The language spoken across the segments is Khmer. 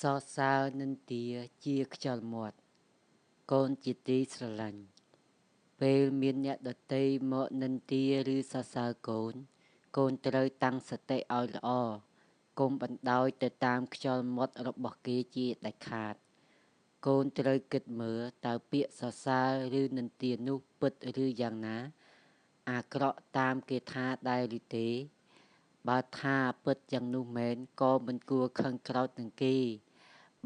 សរសើរនិន្ទាជាខ្យល់មាត់ កូនជាទីស្រឡាញ់ ពេលមានអ្នកដទៃមកនិន្ទាឬសរសើរកូន កូនត្រូវតាំងសតិឲ្យល្អ កុំបណ្ដោយទៅតាមខ្យល់មាត់របស់គេជាដាច់ខាត កូនត្រូវគិតមើលតើពាក្យសរសើរឬនិន្ទានោះពិតឬយ៉ាងណា អាក្រក់តាមគេថាដែរឬទេ បើថាពិតយ៉ាងនោះមែនក៏មិនគួរខឹងក្រោធនឹងគេ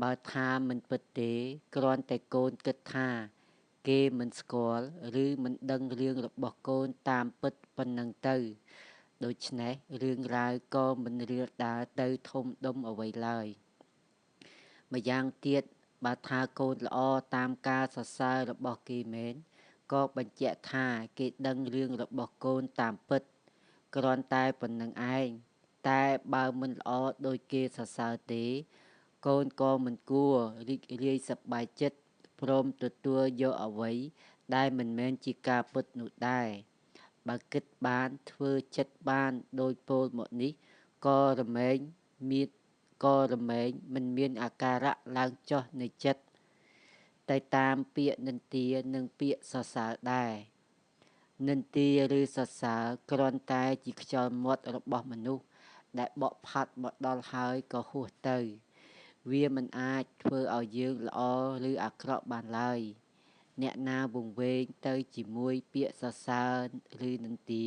បើថាមិនពិតទេ គ្រាន់តែកូនគិតថា គេមិនស្គាល់ឬមិនដឹងរឿងរបស់កូនតាមពិតប៉ុណ្ណឹងទៅ ដូច្នេះរឿងរ៉ាវក៏មិនរាលដាលទៅធំដុំអ្វីឡើយ ម្យ៉ាងទៀតបើថាកូនល្អតាមការសរសើររបស់គេមែន ក៏បញ្ជាក់ថាគេដឹងរឿងរបស់កូនតាមពិត គ្រាន់តែប៉ុណ្ណឹងឯង តែបើមិនល្អដូចគេសរសើរទេ កូនក៏មិនគួររីករាយសប្បាយចិត្តព្រមទទួលយកអ្វីដែលមិនមែនជាការពិតនោះដែរ បើគិតបានធ្វើចិត្តបានដូចពោលមកនេះ ក៏រមែងមានក៏រមែងមិនមានអាការៈឡើងចុះនៃចិត្ត ទៅតាមពាក្យនិន្ទានិងពាក្យសរសើរដែរ និន្ទាឬសរសើរគ្រាន់តែជាខ្យល់មាត់របស់មនុស្សដែលបក់ផាត់មកដល់ហើយក៏ហួសទៅ វាមិនអាចធ្វើឲ្យយើងល្អឬអាក្រក់បានឡើយ អ្នកណាវង្វេងទៅជាមួយពាក្យសរសើរឬនិន្ទា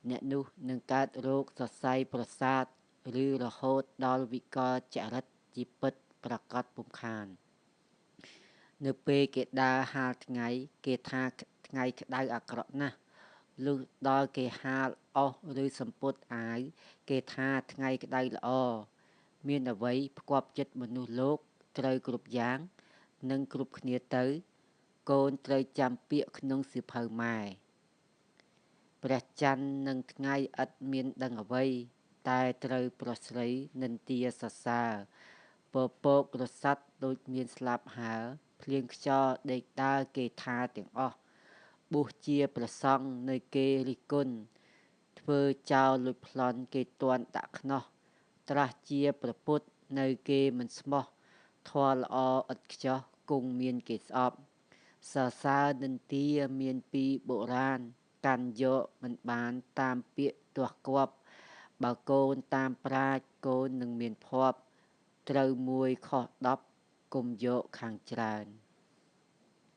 អ្នកនោះនឹងកើតរោគសរសៃប្រសាទឬរហូតដល់វិកលចរិតជាពិតប្រាកដពុំខាន នៅពេលគេដើរហាលថ្ងៃគេថាថ្ងៃក្តៅអាក្រក់ណាស់ លុះដល់គេហាលអុសឬសំពត់អាវគេថាថ្ងៃក្តៅល្អ មានអ្វីផ្គាប់ចិត្តមនុស្សលោកត្រូវគ្រប់យ៉ាង និងគ្រប់គ្នាទៅ កូនត្រូវចាំពាក្យក្នុងសៀវភៅម៉ែ ព្រះច័ន្ទនិងថ្ងៃឥតមានដឹងអ្វី តែត្រូវប្រុសស្រីនិន្ទាសរសើរ ពពករស័ព្ទដូចមានស្លាប់ហើរ ភ្លៀងខ្យល់ដេកដើរគេថាទាំងអស់ បួសជាព្រះសង្ឃនៅគេរិះគន់ ធ្វើចោលលួចប្លន់គេទាន់ដាក់ខ្នោះ ត្រាស់ជាព្រះពុទ្ធនៅគេមិនស្មោះ ធម៌ល្អឥតខ្ចោះគង់មានគេស្អប់ សរសើរនិន្ទាមានពីបុរាណ កាន់យកមិនបានតាមពាក្យទាស់គប់ បើកូនតាមប្រាជ្ញកូននឹងមានភ័ព្វ ត្រូវមួយខុស10 កុំយកខាងច្រើន។